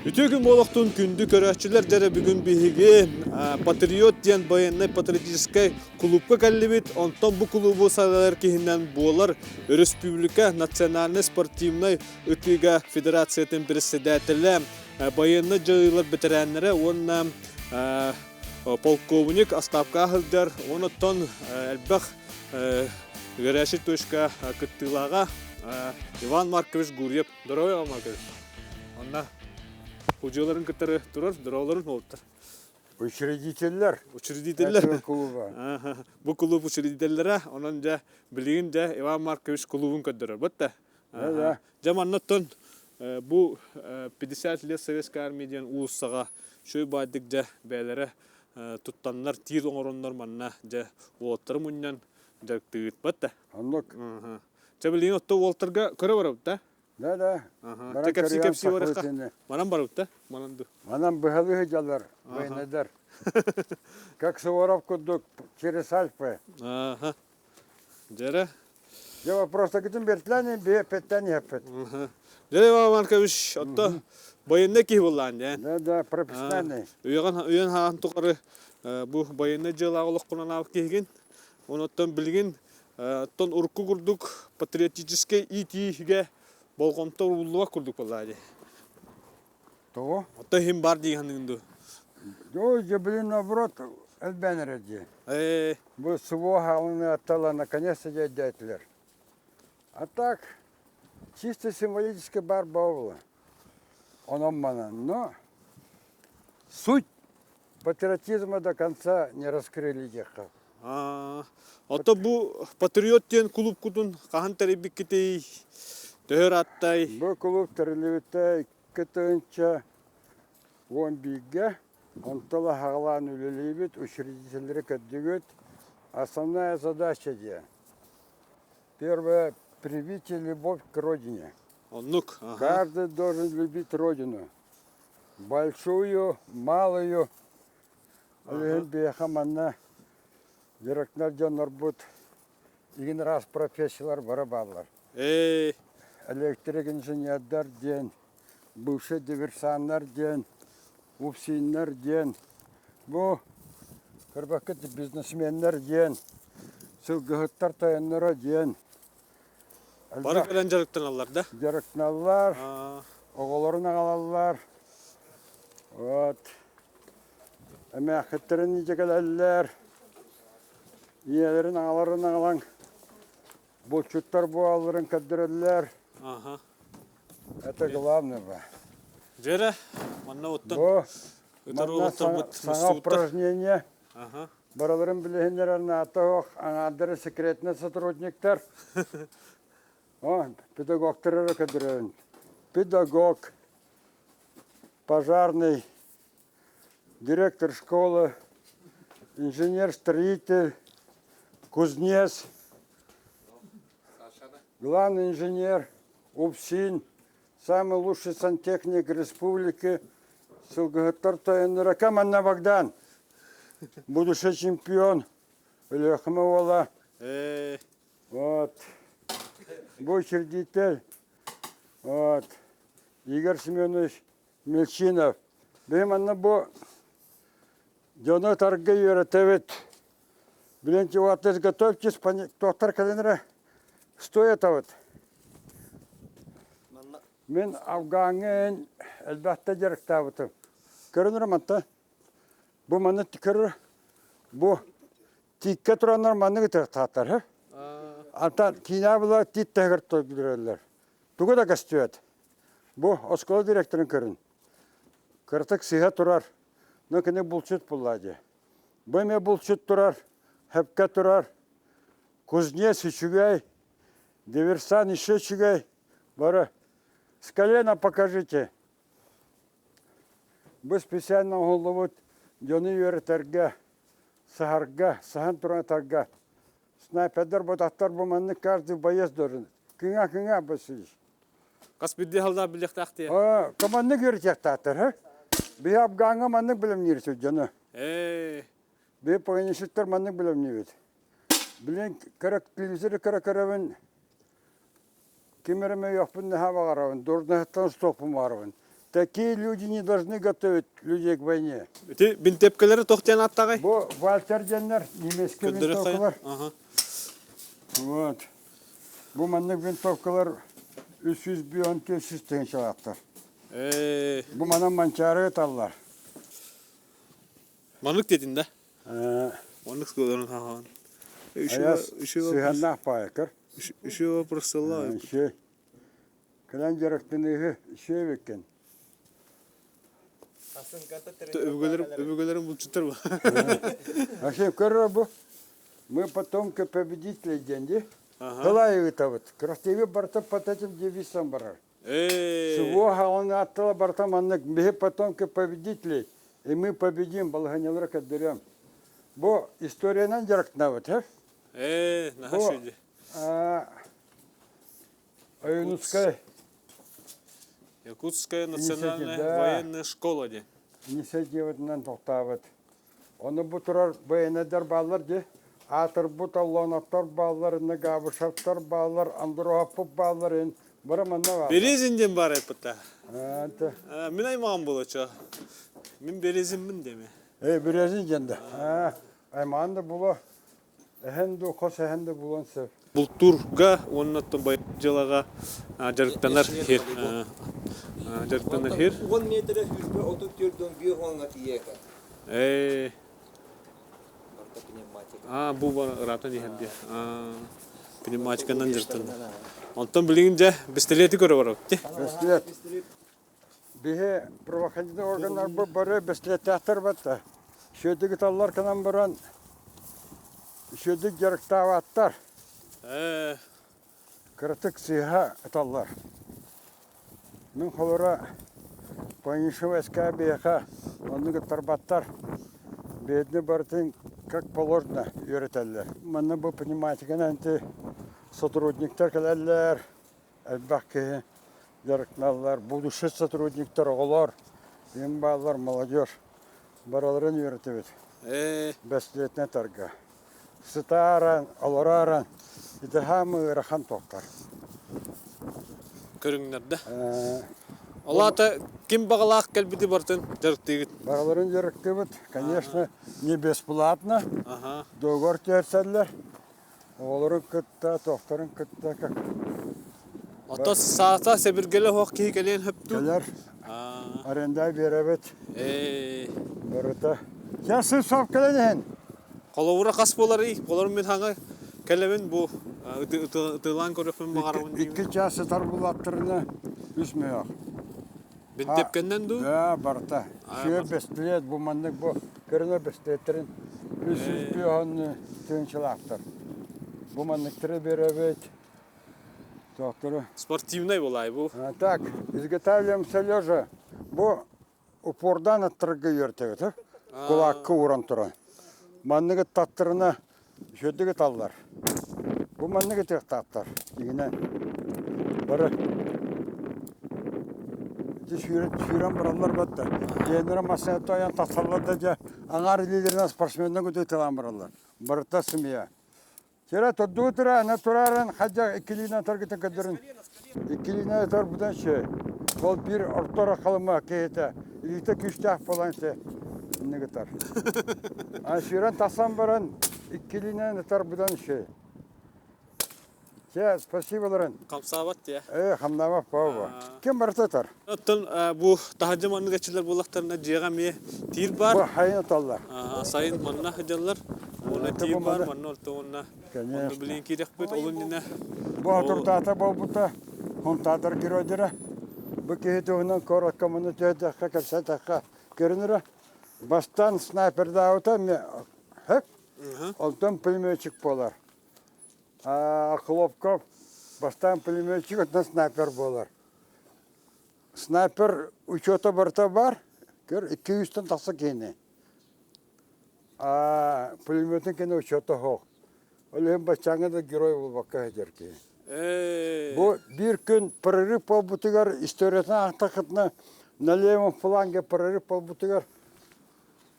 Үтүө күн буолуохтун күндү көрөөччүлэр дьэрэ бүгүн биһиги Патриот диэн байыаннай патриотическай кулуупка кэллибит. Онтон бу кулуубу салайар киһинэн буолар өрөспүүбүлүкэ национальнай спортивнай ытыыга федерациятын председателэ, байыаннай дьайыылар бэтэрээннэрэ уонна полковник отставкаҕа сылдьар онтон элбэх горячий точка кыттыылааҕа Иван Маркович Гурьев. Здоровья, Иван Маркович. Онно удьуоларын кытары турар, здороваларын уолаттар. Учредителлэр. Учредителлэр. Клуба. Бу клуб учредителлэрэ, онон дьэ билигин дьэ Иван Маркович клубун көрдөрөр. Бытта. Да, Дьэ маннаттан бу 50 лет Советской армии диэн уулуссаҕа үчүгэй баайдык дьэ бэйэлэрэ туттаннар тиир оҥороннор манна дьэ уолаттары мунньан дьарыктыыбыт да. Оннук. Чэ билигин отто уолтарга көрө барабыт да? Да, да. Чэ кэпсии кэпсии барыахха. Манан барабыт да? Манан ду. Манан быһалыы сылдьаллар военныйдар. Как Суворов курдук через Альпы. Ага. Дьэрэ. Дьэ вопростаргытын бэртлээн бэйэ пэттэн иһэппит. Дьэрэ Иван Маркович, отто байынна киһи буллаан дьэ. Да, да, профессиональный. Үйэҕин үйэн хаан тухары бу байынна дьыалаах олоххунан аабыт киһигин. Онуттан билигин оттон урукку курдук патриотическай иитиигэ болҕомто ууруллубат курдук буоллаа дии. Тоҕо? Оттон иһин бар дии саныгын дуу? Дьоо, дьэ, блин, наоборот, элбээн эрэр дии. Ээ. Бу СВО хаалыныаттала наконец-то дьэйдээтилэр. А так, чисто символически бар буолла. Онон манан, но суть патриотизма до конца не раскрыли диэххэ. Ото бу патриот диэн кулуупкутун хаһан тэрийбиккитий? Төһө ырааттай? Бу кулууп тэриллибитэ 2011-гэ онтон аһаҕалаан үлэлиибит, учредителлэри көрдүгүт. Основная задача диэн первое привить любовь к родине. Оннук. Каждый должен любить родину. Большую, малую. Ол иһин биһиэхэ манна директор дьоннорбут игин раз профессиялар бары бааллар. Ээ. Электрик инженердар диэн, бывший диверсаннар диэн, УПСИНнар диэн, бу көрбөккүт бизнесменнэр диэн, сылгыһыттар тойонноро диэн. Бары кэлэн дьарыктаналлар да? Дьарыктаналлар, оҕолорун аҕалаллар. Вот. Эмээххиттэрин илдьэ кэлэллэр. Ийэлэрин аҕаларын аҕалан булчуттар буолалларын көрдөрөллөр. Ага. Это главное ба. Дьэрэ, манна оттон Бу ытар манна уолаттарбыт саҥа мустубуттар. упражнение. Ага. Барыларын билиһиннэрэр наата суох, аҥаардара секретный сотрудниктар. О, педагогтар эрэ көрдөрөбүн. Педагог, пожарный, директор школы, инженер-строитель, кузнец, главный инженер, УПСИН, самый лучший сантехник республики, сылгыһыттар тойонноро Каманна Богдан, будущий чемпион, Өлүөхүмэ уола. Вот. Бу учредитель. Вот. Игорь Семенович Мельчинов. Биһи манна бу дьону ытарга үөрэтэбит. Билэн чуваттар готовьтесь, туохтар кэлэн эрэ стоятабыт. Мин Афгаҥҥа эн элбэхтэ дьарыктаабытым. Көрөн эрэ манта. Бу манна көрөр бу тииккэ тураннар маннык ытыахтаахтар. һэ? Антан киинэ була тиит таһыгар туйдураллар. Тугу да көстүбэт. Бу оскуола директорын көрүн. Кыратык сыһа турар. Но кини булчут булла дии. Бу эмиэ булчут турар, хөпкө турар. Кузнец үчүгэй, диверсант еще үчүгэй. Бары с колена покажите. Бу специально оҥоһуллубут дьону үөрэтэргэ, саһарга, саһан туран ытарга. Снайпердар, ботаттар бу маннык каждый боец должен. Кыҥа-кыҥа Васильевич. Хас биирдии халлаан билиэхтээх диye. Команднык үөрэтиэхтаахтар, һэ? Биһи Афгаҥҥа маннык бэлэмниир дьону. Ээ. Биһи пограничниктар маннык бэлэмниибит. Билин көрө телевизоры көрө көрөбүн ким эрэ мөйүөхпүн наһаа баҕарабын, дурнаһыттан устуохпун баҕарабын. Такие люди не должны готовить людей к войне. Ити бинтиэпкэлэри туох диэн ааттааҕый? Бу Вальтер диэннэр немецкэй винтовкалар. Вот. Бу маннык винтовкалар 300 тыһыынчалаахтар. Бу манан Манчаары ыталлар. Маннык диэтин да? Маннык складарын хаһан. Сыһаннаах паайкар. Еще просыла. Кэлэн дьарыктаныыһы үчүгэй Өбүгэлэрим булчуттар бу. Вообще көрөр бу. Мы потомки победителей диэн дии. Тылай ыытабыт. Красивый барыта под этим девизом барар. Сугуоха он аттыла барыта маннык биһи потомки победителей и мы победим балаһанньалары көрдөрүөм. Бу историянан дьарыктанабыт, э? Наһаа үчүгэй. Ойуунускай Якутская национальная военная школа диэн. Инициативатынан тохтообут. Ону бу турар военнайдар бааллар дии. Аатырбыт Оллооноттор бааллар, инна Габышевтар бааллар, Андроповпут бааллар, ин бары манна бааллар. Березин диэн баар эппитэ. Мин аймаҕым буолачча. Мин Березинмин деме. Э, Березин диэн да. Аймаҕын да була Эһэн дуу, хос эһэн да буолуон сөп. Бултуурга уонна дьыалаҕа дьарыктанар сир. Дьарыктанар сир. 10 метрэ сүүрбэ 34 биир уоҥҥа тиийэкэ. Ээ. Барыта пневматика. Аа, бу бар ыраатан иһэр диye. Пневматиканан дьарыктанар. Онтон билигин дьэ бистилиэти көрө барабыт дии. Бэстилиэт. Биһи правоохранительный органнарбыт бары бэстилиэттээхтэр батта. Сүөдүк ыталлар гынан баран үчүгэйдик дьарыктаабаттар. Ээ. Кыратык сыыһа ыталлар. Мин холоро Понишева СК биһиэхэ оннук ыттарбаттар. Бэйэтини барытын как положено үөрэтэллэр. Манна бу пневматиканан ити сотрудниктар кэлэллэр, элбэх киһи дьарыктаналлар, будущий сотрудниктар, оҕолор, им бааллар, молодежь. Барыларын үөрэтэбит. Бэстилиэтинэй тарга. Сытааран, олорааран, ити хаамыы ыарахан туохтар. Көрүҥнэрдэ. Ол аата ким баҕалаах кэлбити барытын дьарыктыыгыт? Барыларын дьарыктыыбыт. Конечно, не бесплатно. Договор түһэрсэллэр. Оҕолорун кытта, туохтарын кытта как Ото саата сэбиргэлэ суох киһи кэлиэн сөптүү? Кэлэр. Аренда биэрэбит. Барыта. Сейчас сып кэлэн иһин. Холобура хас буоларый? Холобур мин хаҥа кэлэбин бу ытыылаан көрүөхпүн баҕарабын Икки чаас сытар булаттарына үс мөһөх. Бинтиэпкэннэн дуу? Да, барыта. Сүө бэстилиэт бу маннык бу көрүнэр бэстилиэттэрин 300 тыһыынчалаахтар. Бу манныктары биэрэбит. Тохтору. Спортивный буолай бу. Так, изготавливаемся лежа. Бу упордан аттарга үөртэбит, кулаакка ууран туран. Манныгы таттарына үчүгэйдик ыталлар. Бу маннык ытыахтаахтар дьиҥинэн. Бары ити сүүрэн, сүүрэн бараллар батта. Дьиэлэрэ массыына тойон тахсаллар да дьэ аҥаар илиилэринэн спортсменнар ытыалаан бараллар. Барыта сымыйа. Сирэ турдуу тура, ана турааран хадьа иккилиинэн таргытын көрдөрүн. Иккилиинэн ытарбытын сө. Ол биир орто халыма киһитэ илиитэ күүстээх буолан се инник ытар. А сүүрэн тахсан баран иккилиинэн ытарбытын сө. Чэ, спасибо ларын. Хамсаабат дии. Ээ, хамнаабат буолуо. Ким барыта ытар? Оттон бу таһырдьа маннык эчилэр буоллахтарына дьиэҕэ эмиэ тиир баар. Бу хайын ыталлар. Сайын манна сылдьаллар. Уонна тиир баар, манна орто уонна онно билигин киирэхпит. Ол иннинэ Бу отурдаата буолбута Хунтаатар геройдара. Бу киһи туһунан коротко муну түһэтэххэ, кэпсээтэххэ көрүнэрэ. Бастаан снайпердаабыта эмиэ хөп, онтон пулеметчик буолар. Хлопков бастаан пулеметчик, оттон снайпер буолар. Снайпер учета барыта бар, көр 200-тэн тахса киһини. А пулеметын кини учета суох. Ол иһин баччааҥҥа да герой буолбакка сылдьар киһи. Бу биир күн прорыв буолбутугар историятын аахтаххытына на левом фланге прорыв буолбутугар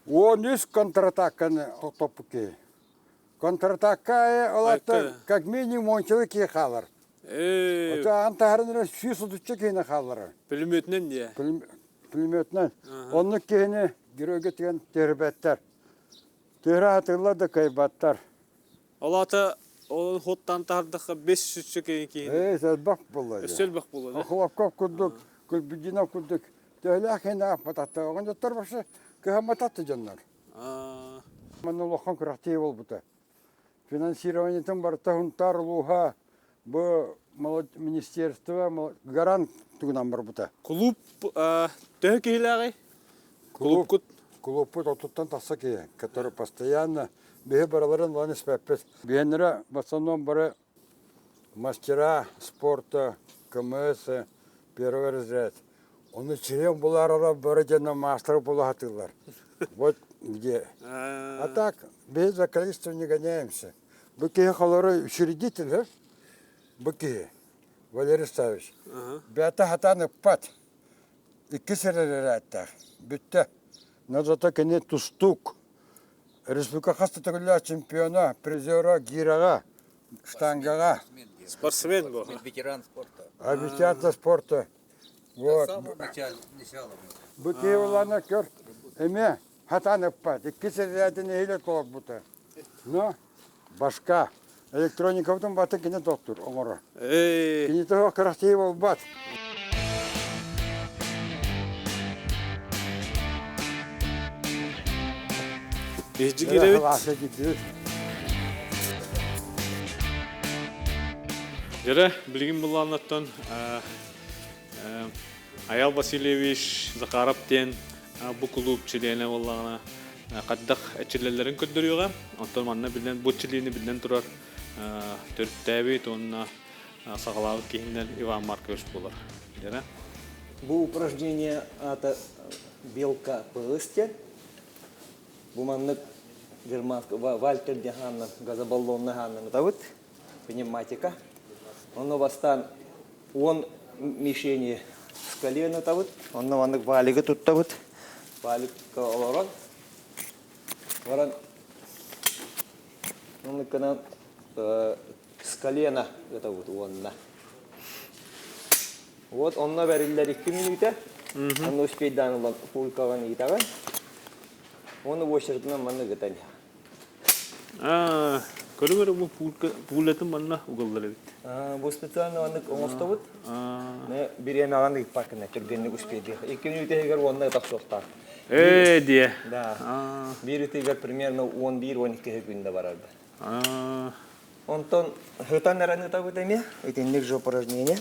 13 контратаканы тохтоппут киһи. Контратакка ол аата как минимум уончалыы киһи хаалар. Ото аан таһарын эрэ 130 киһини хаалларар. Пулеметинэн дии. Пулеметынан. Оннук киһини геройга тигэн түһэрбэттэр. Түһэрэ сатыыллар да кыайбаттар. Ол аата ол хуттан таһардахха бес сүтсө киһи киһини. Ээ, элбэх буолла. Өссө элбэх буолла. Охлопков курдук, Кульбединов курдук төһөлөөх киһини аахпатахтар. Оҕонньоттор вообще кыһамматахты дьоннор. Манна улахан күрэхтэһии буолбута. Финансированиетын барыта Сунтаар улууһа бу министерство гарант тугунан барбыта. Клуб төһө киһилээҕий? Клубкут? Клубпут отуттан тахса киһи, который постоянно биһи барыларын ылан испэппит. Биһиэннэрэ в основном бары мастера спорта, КМС, первый разряд. Ону член булаарара бары дьонно маастар була сатыыллар. Вот где. А так, без за количество не гоняемся. Бу киһи холору учредитель, бу киһи, Валерий Ставич. Бэйэтэ сатаан ыппат. Иккис эрэрээттэх. Бүттэ. Но зато кини тустуук. Республика хас да төгүллээх чемпиона, призера гираҕа, штангаҕа. Спортсмен был. Ветеран спорта. А ветеран спорта. Вот. Бу киһи улаана көр, эмиэ хатаан ыппат. Иккис эрдээтин нэһиилэ толорбута. Но башка. Электроникабытын батын кини тохтуур, оҥорор. Кини тоһо кырахтыы буолбат. Иһдьи киирэбит. Дьэрэ, билигин былааннаттан Аял Васильевич Захаров диэн бу кулууп чилиэнэ буоллаҕына хайдах эрчиллэллэрин көрдөрүөҕэ. Оттон манна биллэн бу чилиэни биллэн турар төрүттээбит уонна саҕалаабыт киһинэн Иван Маркович буолар. Дьэрэ. Бу упражнение аата белка ПС диэн. Бу маннык германскай Вальтер диэн газобаллонный хааннан ытабыт. Пневматика. Онно бастаан уон мишени с колена ытабыт. Онно маннык валигы туттабыт. Валикка олорон баран оннукканан с колена ытабыт уонна. Вот онно бэриллэр икки мүнүүтэ. Онно успейдаан ылан пулькаҕын ыытаҕын. Уонна очередынан маннык ытан Көрүҥ эрэ бу пуулатын манна угаллар эбит. Бу специально маннык оҥостобут. Бириэмэҕин ыыппаккына түргэнник успейдиэх. Икки мүнүүтэ иһигэр уонна ытах суохтаах. Ээ диэ. Да. Биир ытыгар примерно 11-12 күндэ барарда. Онтон хытан эрэн ытабыт эмиэ. Итинник же упражнение.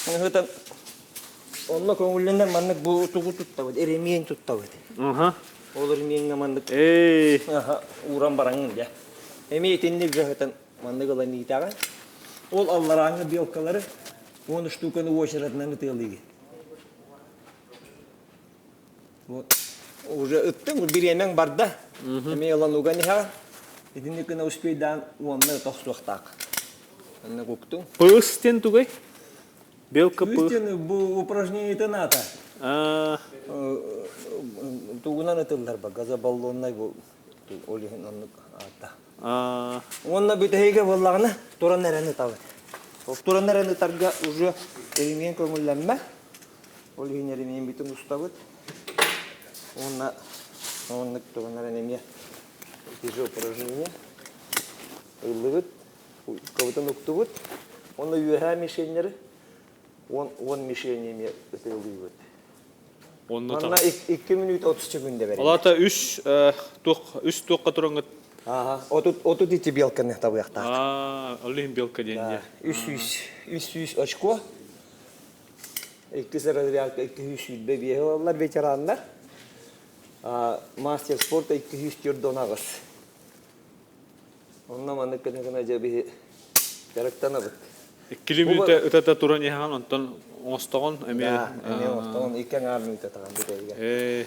Хытан онно көҥүллэнэр маннык бу тугу туттабыт, ремень туттабыт. Ол ремеҥҥэ маннык Эй. ууран бараҥын дьэ. Эмиэ итинник же хытан маннык ылан иитэҕин. Ол алларааҥҥы белкалары уон штуканы очередынан ытыалыыгын. Вот уже ыттыҥ, бириэмэҥ барда. Эмиэ ылан уган иһэҕин. Итинник гына успейдаан уонна тохсуохтаах. Онно уктуҥ. Пыс диэн тугай? Белка Пыс диэн бу упражнениетын аата. Тугунан ытыллар ба, газобаллоннай бу ол иһин оннук аата. Уонна бүтэһигэ буоллаҕына туран эрэн ытабыт. Ол туран эрэн ытарга уже эримиэн көҥүллэммэ. Ол иһин эримиэнбитин устабыт. Уонна оннук туран эрэн эмиэ ити упражнение ыллыбыт, кыбытын уктубут. Уонна үөһээ мишеннэри уон мишени эмиэ ытыалыыбыт. Манна 2 мүнүүт 30 секунда бэриллэр. Ол аата үс туох үс туохха тураҥҥыт Отут ити белканы табыахтаах. Аа, ол иһин белка диэн дии. 300 очко. Иккис разрядка 225 ылаллар ветераннар. Мастер спорта 248. Онно маннык гына гына дьэ биһи дьарыктанабыт. Иккили мүнүүтэ ытата туран иһэҕин, онтон оҥостоҕун эмиэ. Эмиэ оҥостоҕун икки аҥаар мүнүүтэ таҕан бүтэһигэ.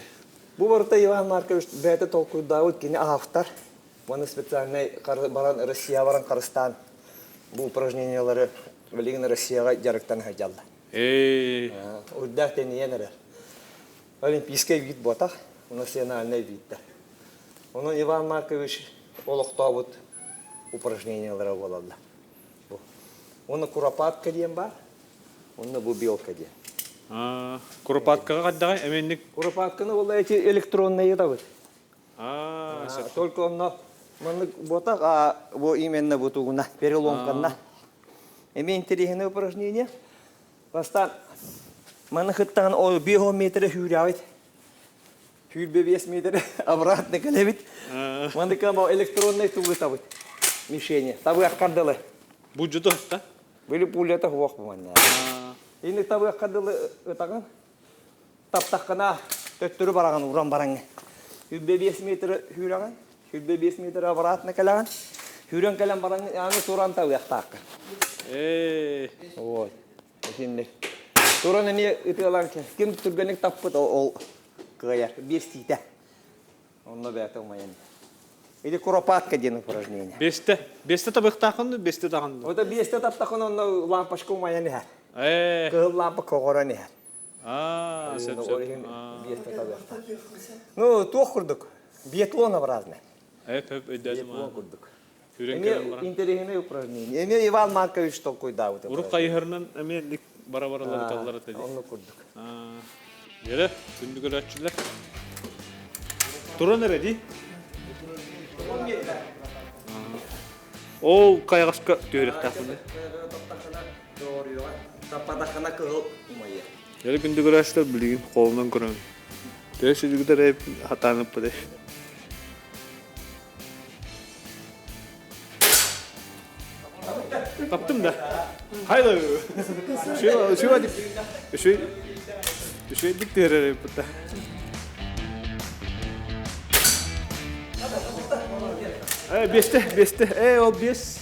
Бу барыта Иван Маркович бэйэтэ толкуйдаабыт кини автор. Маны специальнай баран Россия баран харыстаан бу упражнениялары билигин Россияҕа дьарыктана сылдьаллар. Үрдээх тэнийэн эрэр. Олимпийскай вид буотах, национальнай видтэр. Онон Иван Маркович олохтообут упражнениялара буолаллар. Бу. Уонна куропатка диэн баар, уонна бу белка диэн. Куропаткаҕа хайдаҕай эмиэнник? Куропатканы ол эти электронные табыт. Только онно маннык буотах, а бу именно бу тугуна переломканна. Эми интересное упражнение. Бастаан маны кыттаҕын ол 5 метр сүүрээбит. Сүүрбэ 5 метр обратно кэлэбит. Маныка бу электронный тугу табыт. Мишени. Табыаххар дылы. Бу жута да? Были пулята хуох бу манна. Ини табыаххар дылы ытаҕын. Таптаххына төттөрү бараҕын уран бараҥ. Сүүрбэ 5 метр сүүрэҕин. Сүүрбэ 5 метр обратно кэлэҕин. Сүүрэн кэлэн баран аны туран табыахтааххын. Ээ. Вот. Итинник. Туран эмиэ ытыалаан ким түргэнник таппыт ол кыайар. Биэстиитэ. Онно бэйэтэ умайан. Или куропатка диэн упражнение. Биэстэ. Биэстэ табыахтааххын дуу, биэстэ даҕаны дуу? Ото биэстэ таптаххын онно лампочка умайан иһэр. Ээ. Кыһыл лампа көҕөрөн иһэр. Аа, сөп сөп. Биэстэ табыахтаах. Ну, туох курдук? Биатлонообразный. Ээ, төп өйдөөтүм. Биатлон курдук. Сүүрэн Эмиэ кэлэн баран. интэриэһинэй упражнение. Эмиэ Иван Маркович толкуйдаабыт. Урут хайыһарынан эмиэ бара-баралар ыталлар этэ дии. Оннук курдук. Дьэрэ, күндү көрөөччүлэр. Туран эрэ дии. Ол хайаҕаска түһүрэхтээхпин. Таппатаххына кыһыл умайар. Дьэрэ күндү көрөөччүлэр билигин холунан көрөн. Төһө сүдүгүтэр хатаан ыппыт. Таптым да. Хайда. Үчүгэй үчүгэйдик түһэрэр эбиппит да. Э, биэстэ, биэстэ. Э, ол биэс.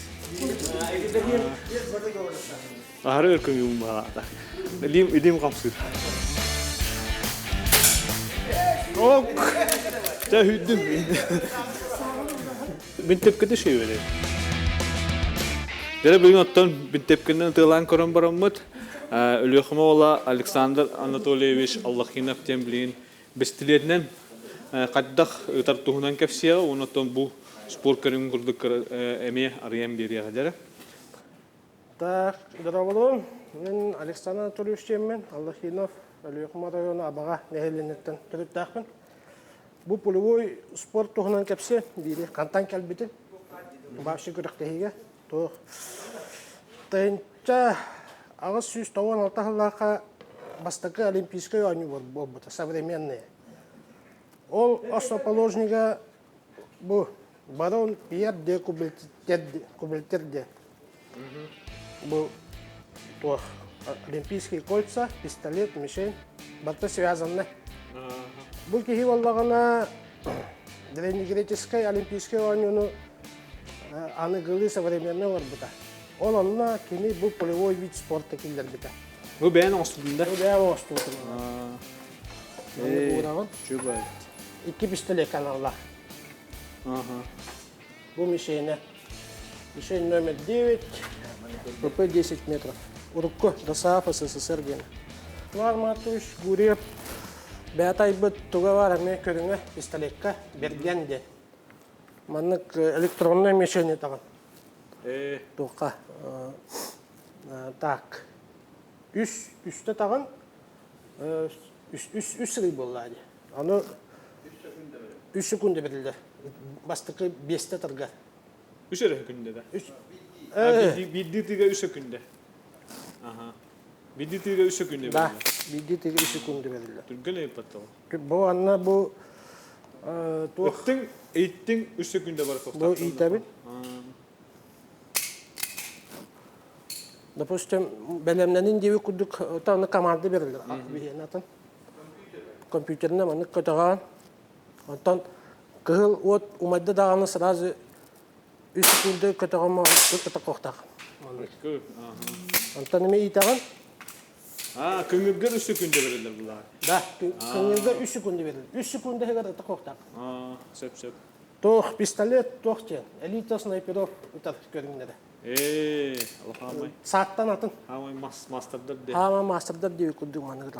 Аһары өр көҥүлүм баҕата. Илиим, илиим хамсыыр. Ок! Чэ, хүйтүм. Бинтепкети шүйбэри. Дьэ бүгүн оттон бинтепкинен ытыалаан көрөн бараммыт. Өлүөхүмэ уола Александр Анатольевич Аллахинов диэн билигин бэстилиэтинэн хайдах ытар туһунан кэпсиэҕэ уонна оттон бу спорт көрүҥүн курдук эмиэ арыйан биэриэҕэ дьэрэ. Так, дорооболорум. Мин Александр Анатольевич диэммин, Аллахинов Өлүөхүмэ оройуона Абаҕа нэһилиэнньэттэн төрүттээхпин. Бу пулевой спорт туһунан кэпсиэм биири хантан кэлбитин. Вообще күрэхтэһиигэ туох тыһыынча 896 сыллаахха бастакы Олимпийскай оонньуу буолбута, современные. Ол основоположнига Бу барон Пьер де Кубельтер диэн. Бу туох Олимпийские кольца, пистолет, мишень барыта связаны. Бу киһи буоллаҕына древнегреческай олимпийскай оонньууну аныгылыы современный оҥорбута. Ол онно кини бу полевой вид спорта киллэрбитэ. Бу бэйэн оҥостубутун да? Бу бэйэн оҥостубутун. Маннык Чубай. Икки пистолет аналлаах. Бу мишене. Мишень номер 9, ПП 10 метров. Урукку ДОСААФ СССР диэн. Лар Матович Гурьев бэйэтэ айбыт туга баар эмиэ көрүҥэ пистолекка бэргэн диэн. Маннык электроннай мишень ытаҕын. Туохха так үс үстэ таҕын үс үс үс сырыы буолла дии. Аны үс секунда бэриллэр. Бастакы биэстэ тарга. Үс эрэ күндэ да? Үс. Биирдии тыга үс күндэ. Аха. Биирдии тыга үс күндэ Да, биирдии тыга үс секунда бэриллэр. Түргэн ыйыппаттал. Бу анна бу туох Ыттыҥ, иттиҥ үс секунда бар Бу иитэбит. Допустим, бэлэмнэнин диэби курдук аны команда берилер биһиэнэ атын. Компьютеринэн маннык көтөҕөөн. Онтон кыһыл уот умайда даҕаны сразу үс секунда көтөҕөм көтөххохтаах. Онтон эми иитэҕин. А, көҥүлгэр үс секунда берилер булаар. Да, көҥүлгэр үс секунда берилер. Үс секунда иһигэр ытык А, сөп сөп. Туох пистолет, туох диэн. Элита снайперов ытар көрүҥнэрэ. Ээ, алхаамай. Сааттан атын. Хаамай мастердар диэн. Хаамай мастердар диэби курдук маннык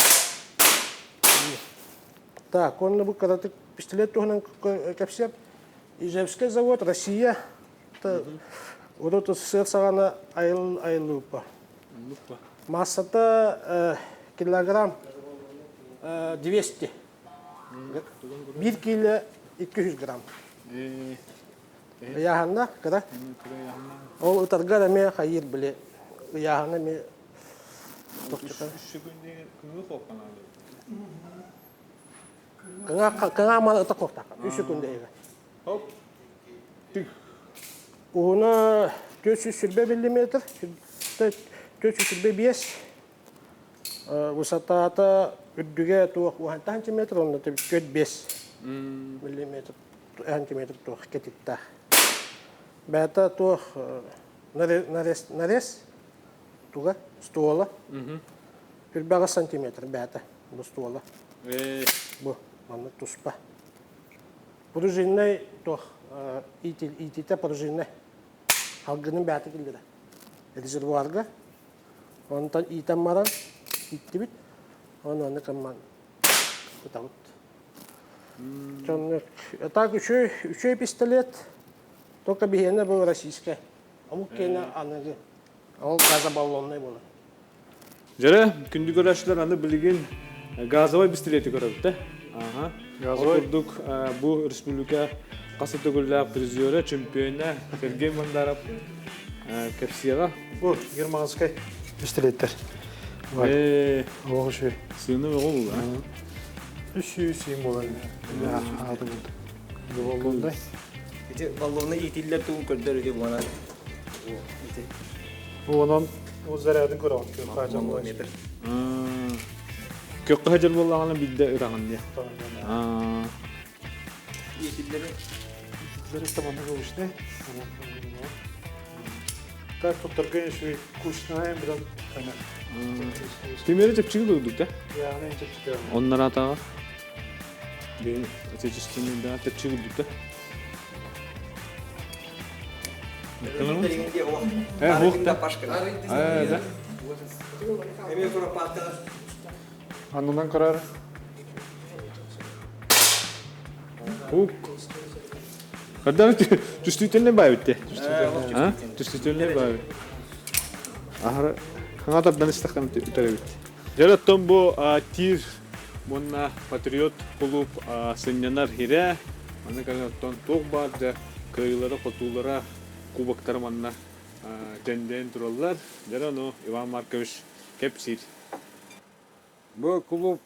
Так, онно бу кыратык пистолет туһунан кэпсиэм. Ижевский завод Россия урут СССР саҕана айыл айыллыбыппа. Массата Килограмм 200. Биир киилэ 200 грамм. Ыйааһынна кыра. Ол ытаргар эмиэ хайыыр били ыйааһына эмиэ Кыҥа мал ыта куохтаах. Үс секунда иһигэр. Хоп. Уһуна 420 миллиметр, 425 высотата үрдүгэ туох уһанта сантиметр, онно 4-5 миллиметр сантиметр туох кэтиттээх. Бэйэтэ туох нарез, нарез туга ствола 48 сантиметр бэйэтэ бу ствола. Бу маннык туспа. Пружиннай туох иитиитэ пружиннай халгынын бэйэтэ киллэрэ. Резервуарга Онтон иитэн баран ииттибит. Оны аны кымман ытабыт. Дьоннор так үчүгэй үчүгэй пистолет только биһиэнэ бу российскай. Омук киэнэ аныгы. Ол газобаллонный буолар. Дьэрэ, күндү көрөөччүлэр аны билигин газовай пистолети көрөбүт да. Аха. Ол курдук бу республика хас да төгүллээх призера, чемпиона Сергей Мандаров кэпсиэҕэ. Бу германскай пистолеттер. Олох үчүгэй. Сыына бөҕө буолла. 300 буолар. Ааты булду. Баллондай. Ити баллоны иитиллэр тугун көрдөр ити буонан. Ити. Онон ол зарядын көрөҕүн көххө метр. Көххө сылдьар буоллаҕына биирдэ ытаҕын диye. Иитиллэри. Иитиллэри таманна кылышты. Так туттарга үчүгэй кучная бирон кана. Тимири чэпчэки курдук да? Яғни чэпчэки. Оннар атаҕа. Би отечественный да чэпчэки курдук да? Э, да. Аннынан көрөр. Ук. Когда чувствительный баабит А? Чувствительный баабит. Ахара хаңа тардан истахтан үтәребит. Дьэ оттон бу тир уонна патриот кулууп сынньанар хирэ. Аны кэлэн оттон туох баар дьэ кыайыылара, хотуулара, кубоктара манна дьэндэйэн тураллар. Дьэ ону Иван Маркович кэпсиир. Бу кулууп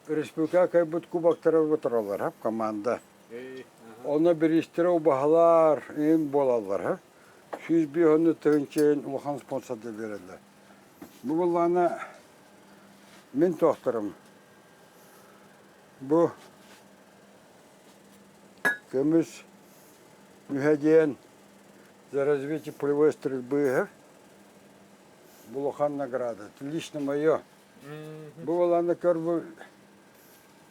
республика кайбыт кубоктара тураллар, команда. Онно бириистэрэ убаһалар, им буолаллар. 105 онну тыһыынча улахан спонсордар биэрэллэр. Бу буллаана мин туохтарым. Бу көмүс мүһэ диэн за развитие полевой стрельбы улахан награда. Лично мое. Бу буллаана көр бу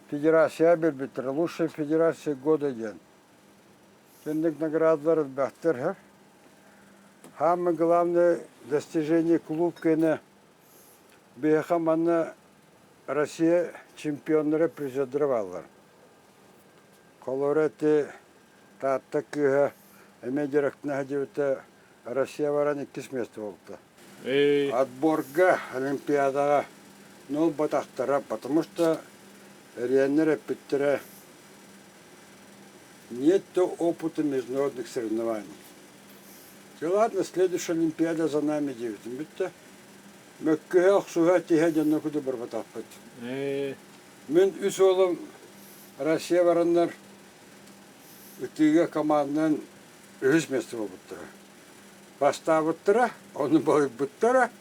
федерация биэрбиттэр. Лучшая федерация года диэн. Кэнник наградалар элбэхтэр. Самое главное достижение клуб кэнэ биһиэхэ манна Россия чемпионнара призердара бааллар. Холобура ити Таатта кыыһа эмиэ директна сылдьыбыта Россия баран иккис место буолта. Отборга Олимпиадаҕа ну ылбатахтара, потому что эриэннэр эппиттэрэ нет опыта международных соревнований. Все ладно, следующая Олимпиада за нами диэбитим бүттэ. Мөккүһэ, охсуһа, тиһэ дьонно куду барбатахпыт. Мин үс уолум Россия бараннар ытыыга команданан үһүс место буолбуттара. Бастаабыттара, ону балыйбыттара,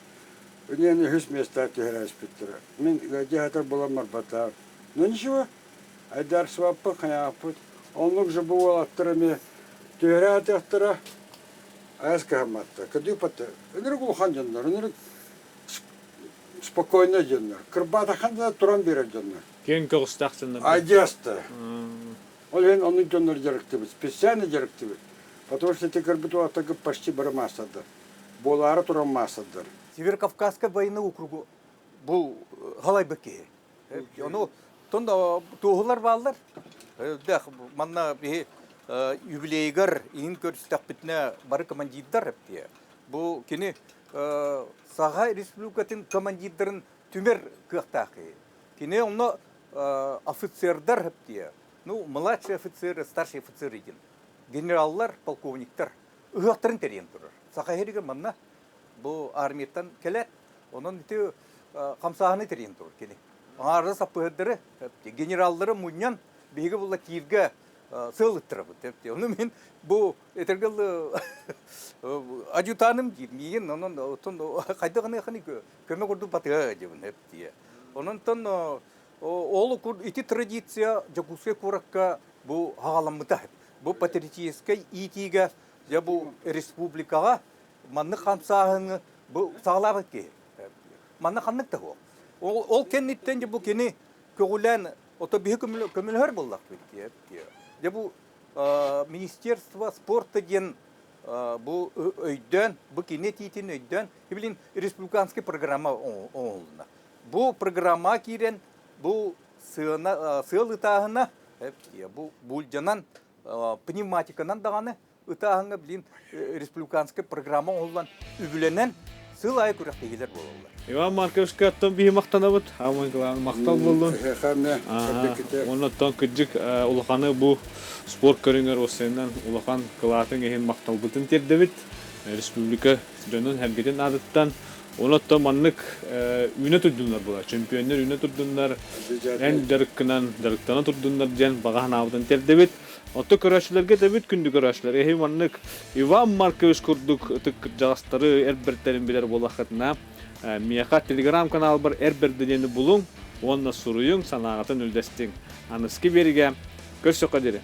үнэн үһүс места түһэрээспиттэрэ. Мин ыалдьа булан барбатаҕым. Ну ничего, айдаарсыбаппыт, хайааппыт. Оннук же бу уолаттар эмиэ түһэрэ атыахтара, айас кыһамматтар. Кыдыыппаттар. Ынырык улахан дьоннор, ынырык спокойно дьоннор. Кырбаатахан да туран биэрэр дьоннор. Киэҥ көҕүстээх дьоннор. Айдиаста. Ол иһин оннук дьоннор дьарыктыыбыт, специально дьарыктыыбыт. Потому что ити көрбүт уолаттарга почти бары маастардар. Буолаары туран маастардар. Северо-Кавказскай военный округу бу халайбыт киһи. Ону тон туоһулар бааллар. Манна биһи юбилейгар иин көрүстэхпитинэ бары командирдар эптиэ. Бу кини Саха Республикатын командирдарын түмэр кыахтаах киһи. Кини онно офицердар хэптиэ, ну, младший офицер, старший офицер един. Генераллар, полковниктар ыһыахтарын тэрийэн турар. Саха сиригэр манна бу армияттан кэлээт, онон ити хамсааһыны тэрийэн турар кини. Аҥаардас саппыһырдары, генераллары мунньан биһиги була кииргэ сыал ыттарабыт. Ону мин бу этэргэ адъютаным диир миигин онон оттон хайдах гыныаххыный көмө курдук батыга дьыбын тие. Ононтон ол ити традиция Дьокуускай куоракка бу хаҕаламмыта. Бу патриотическай иитиигэ дьэ бу республикаҕа маннык хамсааһыны бу саҕалаабыт киһи. Манна ханнык да суох. Ол кэнниттэн дьэ бу кини көҕүлээн ото биһи көмөлөһөр буоллахпыт дьэ бу министерство спорта диэн бу өйдөөн, бу кини этиитин өйдөөн, билин республиканский программа оҥоһулунна. Бу программа киирэн, бу сыана, сыал ытааһына, бу булдьанан, пневматиканан даҕаны ытааһыҥҥа билин республиканскай программа оҥоһуллан үбүлэнэн сыл аайы күрэхтэһиилэр буолаллар. Иван Марковичка оттон биһи махтанабыт. Аамай кылаан махтал буоллун. Уонна оттон кырдьык улаханы бу спорт көрүҥэр уопсайынан улахан кылаатын иһин махталбытын тиэрдэбит. Республика дьонун сэргэтин аатыттан. Уонна оттон маннык үүнэ турдуннар була. Чемпионнар үүнэ турдуннар, эн дьарыккынан дьарыктана турдуннар диэн баҕа санаабытын тиэрдэбит. Оттон көрөөччүлэргэ этэбит, күндү көрөөччүлэр, эһи маннык Иван Маркович курдук ытык кырдьаҕастары эр бэртэрин билэр буоллаххытына, миэхэ телеграм-каналбар эр бэрдэ диэни булуҥ уонна суруйуҥ, санааҕытын үллэстиҥ. Аныскы биэригэ көрсөххө диэри.